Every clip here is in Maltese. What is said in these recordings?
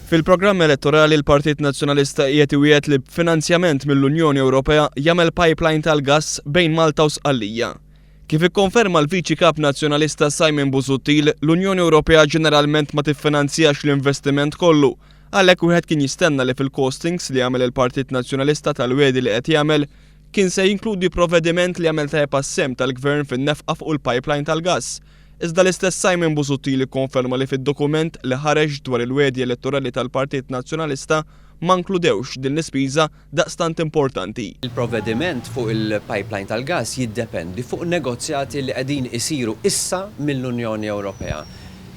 Fil-programm elettorali l-Partit Nazzjonalista qiegħed iwiegħed li b'finanzjament mill-Unjoni Ewropea jagħmel pipeline tal-gass bejn Malta u Sqallija. Kif ikkonferma l-Viċi Kap Nazzjonalista Simon Busuttil, l-Unjoni Ewropea ġeneralment ma tiffinanzjax l-investiment kollu. Għalhekk wieħed kien jistenna li fil-costings li għamel il-Partit Nazzjonalista tal-wegħdi li qed jagħmel, kien se jinkludi provvediment li jagħmel tajjeb għas-sehem tal-Gvern fin-nefqa fuq il-pipeline tal-gass. Iżda l-istess Simon Busuttil ikkonferma li fid-dokument li ħareġ dwar il-wegħdi elettorali tal-Partit Nazzjonalista ma nkludewx din l-ispiża daqstant importanti. Il-provvediment fuq il-pipeline tal-gass jiddependi fuq negozjati li qegħdin isiru issa mill-Unjoni Ewropea.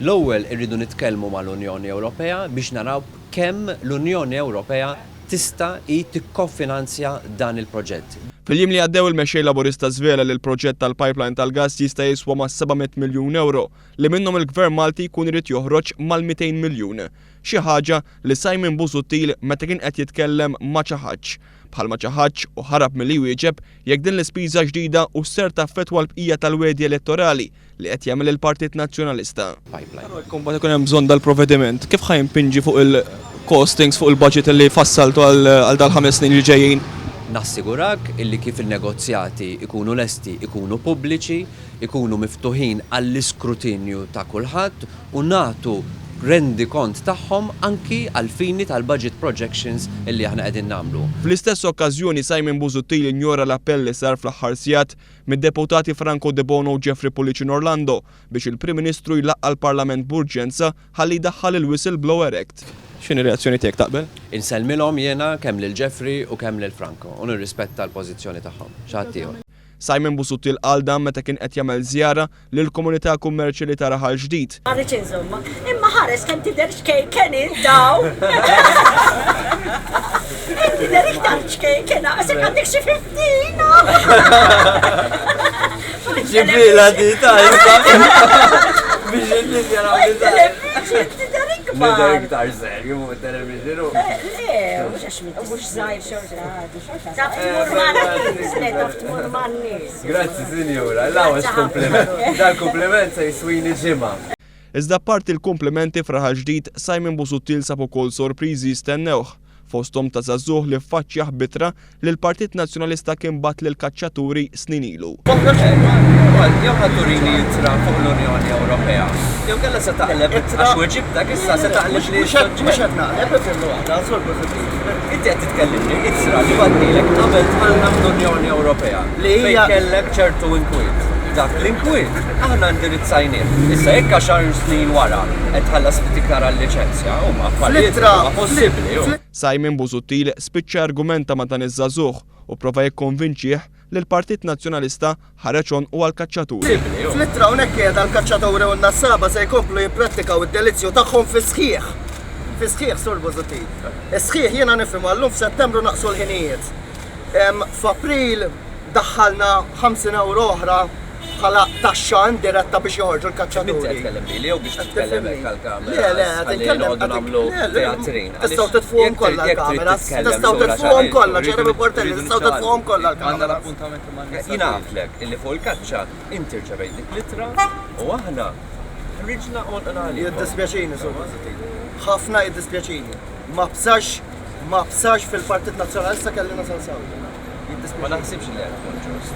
L-ewwel irridu nitkellmu mal-Unjoni Ewropea biex naraw b'kemm l-Unjoni Ewropea tista' hi tikkofinanzja dan il-proġett. Fil-jiem li għaddew il-Mexxej Laburista żvela li l-proġett tal-pipeline tal-gass jista' jiswa mas-700 miljun ewro li minnhom il-Gvern Malti jkun irid joħroġ mal-200 miljun. Xi ħaġa li Simon Busuttil meta kien qed jitkellem ma ċaħadx. Bħal ma ċaħadx u ħarab milli jwieġeb jekk din l-ispiża ġdida hux ser taffettwa l-bqija tal-wegħdi elettorali li qed jagħmel il-Partit Nazzjonalista. Pipeline. Jekk imbagħad ikun hemm bżonn dal-provvediment, kif ħa jimpinġi fuq il-costings, fuq il-budget li fassaltu għal dal-ħames snin li ġejjin? Nassigurak illi kif in-negozjati jkunu lesti, ikunu pubbliċi, ikunu miftuħin għall-iskrutinju ta' kulħadd u nagħtu rendikont tagħhom anki għall-fini tal-budget projections illi aħna qegħdin nagħmlu. Fl-istess okkażjoni Simon Busuttil injora l-appell li sar fl-aħħar sigħat mid-Deputati Franco Debono u Jeffrey Pullicino Orlando biex il-Prim Ministru jlaqqa' l-Parlament b'urġenza ħalli jdaħħal il-Whistleblower Act. X'inhi r-reazzjoni tiegħek, taqbel? Insellmilhom jiena kemm lil Jeffrey u kemm lil Franco u nirrispetta l-pożizzjoni tagħhom. Xi ħadd ieħor. Simon Busuttil qal dan meta kien qed jagħmel żjara lill-komunità kummerċjali ta' Raħal Ġdid. Ma rridx inżommha. Imma ħares kemm tidher ċkejken int hawn. Int tidher iktar ċkejken għasek għandek xi 15. Ġibila di ta' Biex in-nies jaraw li ta' Television tidher ikbar. Nidher iktar serju fuq it-television. Le, mhux għax mhux żgħir xorta. Taf tmur man-nies, le taf tmur man-nies. Grazzi sinjura, l-awa kompliment. Dal-kompliment se jiswini ġimgħa. Iżda apparti l-kumplimenti f'Raħal Ġdid, Simon Busuttil sab ukoll sorpriżi jistennewh, fosthom ta' żagħżugħ li ffaċċjah b'ittra li l-Partit Nazzjonalista kien bagħat lill-kaċċaturi snin ilu. Jew ħa turini ittra fuq l-Unjoni Ewropea, jew kellha se taqleb għax weġibtek issa se taqleb li Mhux qed naqleb, ifhimni waħda, Sur Busuttil. Inti qed titkellimni ittra li bgħattilek qabel dħalna fl-Unjoni Ewropea Li fejn hija- kellek ċertu inkwiet. Dak l-inkwiet aħna indirizzajnieh. Issa jekk għaxar snin wara qed tħallas ftit iktar għal-liċenzja, huma affarijiet li Fl-ittra- huma possibbli. hu. Simon Busuttil spiċċa argumenta ma' dan iż-żagħżugħ u pprova jikkonvinċih li l-Partit Nazzjonalista ħareġ għonqu għall-kaċċaturi. Fl-ittra hawnhekk qiegħda l-kaċċaturi u n-nassaba se jkomplu jipprattikaw id-delizzju tagħhom fis-sħiħ. Fis-sħiħ, Sur Busuttil. Is-sħiħ jiena nifhimha llum f'Settembru naqsu l-ħinijiet. F'April daħħalna 50 ewro oħra bħala taxxa indiretta biex joħorġu l-kaċċaturi. Inti qed tkellem lili jew biex titkellem hekk għall-kameras? Le, le, qed Ħalli inkellem noqogħdu nagħmlu teatrin. Tistgħu titfuhom kollha l-kameras, tistgħu titfuhom kollha, Jeremy Portelli, tistgħu titfuhom kollha l-kameras. Jiena għedtlek illi fuq il-kaċċa inti rċevejt dik l-ittra u aħna ħriġna għonqna għalikom. Jiddispjaċini, Sur Busuttil. Ħafna jiddispjaċini. Ma bsarx, ma bsarx fil-Partit Nazzjonalista kelli nasal s'hawn. Ma Jiddispjaċini. naħsibx li qed tkun ġust.